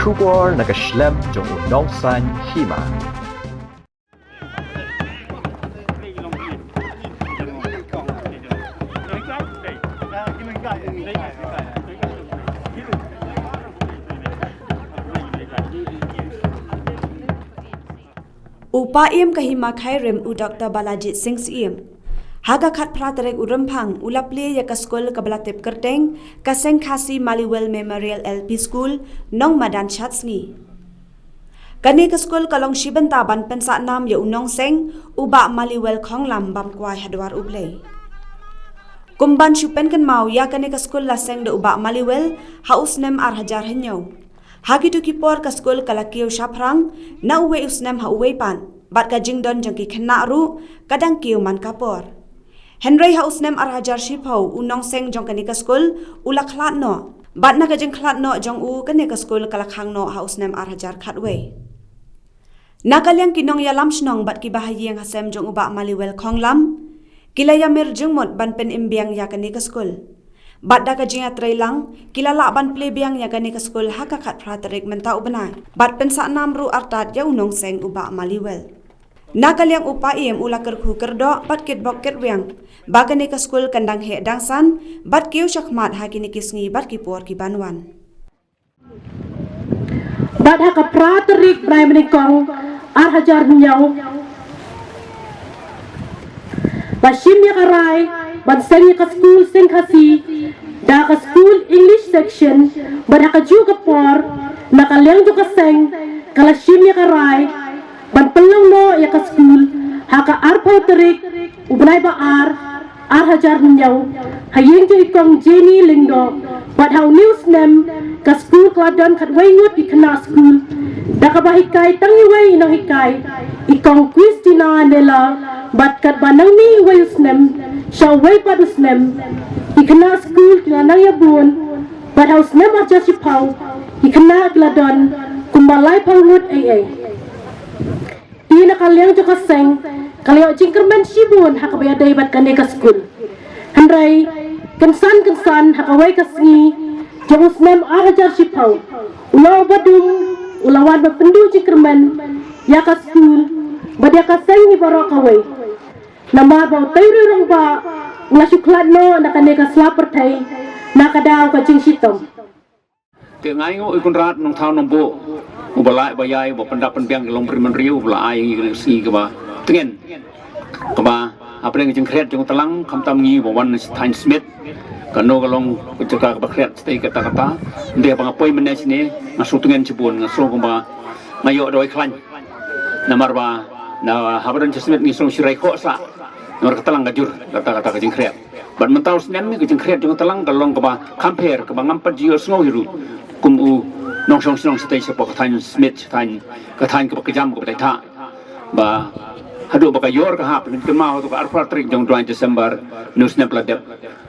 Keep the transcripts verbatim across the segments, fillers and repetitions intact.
Khubor na ka shlem jong u nongsaiñ hima. U Paiem ka hima Khyrim u Doktor Balajied Singh Syiem ha ka khatphra tarik u Rymphang u la plie ïa ka skul kaba la tip kyrteng ka Seng Khasi Maliwel Memorial L P School, Nongmadan Shatsngi. Kane ka skul ka long shi bynta ban pynsah nam ïa u nongseng u Bah Maliwel Khonglam bam kwai ha dwar U Blei. Kum ban shu pynkynmaw, ïa kane ka skul la seng da u Bah Maliwel ha u snem ar hajar hynñiew. Ha kito ki por ka skul ka la kiew shaphrang na uwei u snem ha uwei pat, bad ka jingdon jong ki khynnah ruh ka dang kiew man ka por. Hynrei ha u snem ar hajar shiphew u nongseng jong kane ka skul u la khlad noh, bad na ka jingkhlad noh jong u kane ka skul ka la khang noh ha u snem ar hajar khatwei. Na ka liang ki nongïalam shnong bad ki bahaïing hasem jong u Bah Maliwel Khonglam ki la ïamir jingmut ban pynim biang ïa kane ka skul. Bad da ka jingïatreilang ki la lah ban plie biang ïa kane ka skul ha ka khatphra tarik mynta u bnai, bad pynsah nam ruh artat ïa u nongseng u Bah Maliwel. Na ka liang u Paiem u la kyrkhu kyrdoh bad kitbok kitrwiang ba kane ka skul kan dang heh dang san bad kiew shakhmat ha kine ki sngi bad ki por ki ban wan. Bad ha ka phra tarik bnai banyngkong ar hajar hynñiew la shim ïa ka rai ban seng ïa ka skul Seng Khasi da ka skul English section. Bad ha kajuh ka por na ka liang jong ka seng ka la shim ïa ka rai ban pynlong noh ïa ka skul ha ka arphew tarik u bnai ba ar ar hajar hynñiew ha ïing jong i kong Jenny Lyngdoh. Bad ha une u snem ka skul ka la don khatwei ngut ki khynnah skul da kaba hikai tang iwei i nonghikai, i kong Christina Nela. Bad katba nangne iwei u snem sha uwei pat u snem ki khynnah skul ki la nang ïabun. Bad ha u snem ar hajar shiphew ki khynnah ki la don kumba laiphew ngut ei ei. Te na ka liang jong ka seng ka la ïoh jingkyrmen shibun ha kaba ïadei bad kane ka skul. Hynrei kynsan kynsan ha kawei ka sngi jong u snem ar hajar shiphew u Lawbadung u la wan ban pynduh jingkyrmen ïa ka skul bad ïa ka seng hi baroh kawei. Namar ba utei u rangbah u la shu khlad noh na kane ka sla pyrthei na ka daw ka jingshitom. Te nga ainguh ïa u Conrad Nongthaw Nongbuh uba lah ba ïai ba pyndap pynbiang ka long briew man riew uba la ai ïa ngi ka sngi kaba tngen kaba hapdeng ka jingkhriat jong ka tlang khamtam ngi ba wan na thaiñ Smit. Kano ka long ka jaka kaba khriat shatei kata kata. Ynda ba nga poi mynne shane nga shu tngen shibun, nga shu kumba nga ïoh dawai khlaiñ. Namar ba na haba don sha Smit ngi shu shirai khoh sah. Namar ka tlang ka jur kata kata ka jingkhriat. Bad mynta u snem ka jingkhriat jong ka tlang ka long kaba kham pher kaba ngam pat ju ïohsngew hi ruh kum u nongshong shnong shatei shapoh ka thaiñ Smit, thaiñ ka thaiñ kaba kjam kaba dei thah. Ba haduh ba ka ïor ka hap, kynmaw haduh ka arphew tarik jong u bnai December une u snem ba la dep,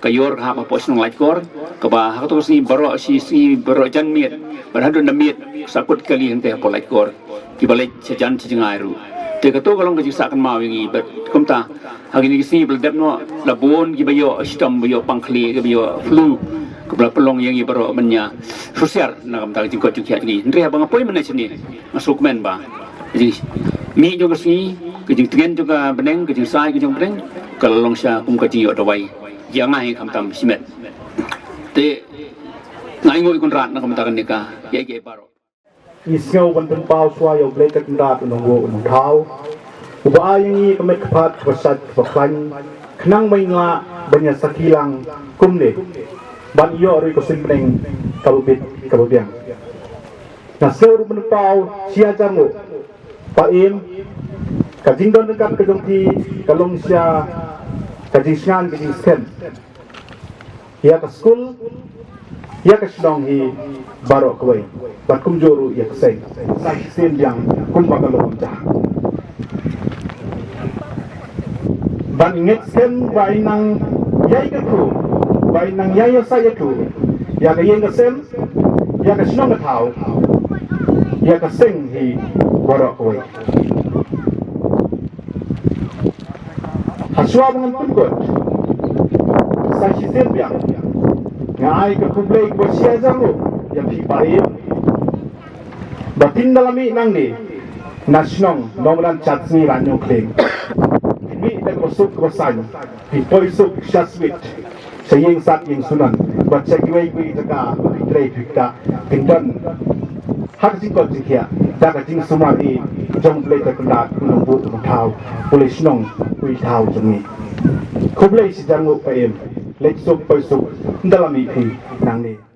ka ïor ka hap hapoh shnong Laitkor kaba ha kato ka sngi baroh shi sngi baroh jan miet bad haduh na miet sa kut kali hangtei hapoh Laitkor. Kiba leit sha jan sha jngai ruh. Te kato ka long ka jingsah kynmaw ïa ngi bad kumta ha kine ki sngi ba la dep noh la bun kiba ïoh shitom, ba ïoh pang khlieh, kiba ïoh flu, kaba la pynlong ïa ngi baroh ban ïa husiar na ka bynta ka jingkoit jingkhiah jong ngi. Hynrei haba nga poi mynne shane nga sngewkmen ba ka jingmih jong ka sngi, ka jingtngen jong ka bneng, ka jingshai ka jong ka bneng ka la long sha kum ka jingïoh dawai ïa nga hi khamtam shimet. Te nga ainguh ïa u Conrad na ka bynta kane ka ïa kiei baroh. Ngi sngew ban pynpaw shuwa ïa U Blei Kynrad U Nongbuh U Nongthaw uba ai ïa ngi ka met ka phad kaba shait kaba khlaiñ khnang ba ngin lah ban ïa sakhi lang kumne ban ïoh ruh ïa ka suiñ bneng kaba bit kaba biang. Nga sngew ruh ban pynpaw shi hajar nguh Paiem, ka jingdon ryngkat ka jong phi ka long sha ka jingsngain ka jingskhem ïa ka skul, ïa ka shnong hi baroh kawei bad kumjuh ruh ïa ka seng. Sa shisien biang kumba ka long jahang ban ngeit skhem ba in nang ïai kyrkhu, ba in nang ïai ïasaid ïathuh ïa ka ïing ka sem, ïa ka shnong ka thaw, ïa ka seng hi baroh kawei. Hashwa ba ngan pynkut sa shisien biang nga ai ka khublei kaba shi hajar nguh ïa phi Paiem. Ba phin da la mih nangne na shnong Nongmadan Chatsngi Raid Nongkhlieng, phin mih da kaba suk kaba saiñ, phin poi suk sha swit, sha ïing sat ïing sunan, bad sha kiwei kiwei ki jaka ba phi trei phi ktah, phin don ha ka jingkoit jingkhiah da ka jingsumar ïa jong U Blei Trai Kynrad, U Nongbuh U Nongthaw, U Blei Shnong U Ithaw jong ngi. Khublei shihajar nguh ba im, leit suk poi suk, da la mih phi nangne.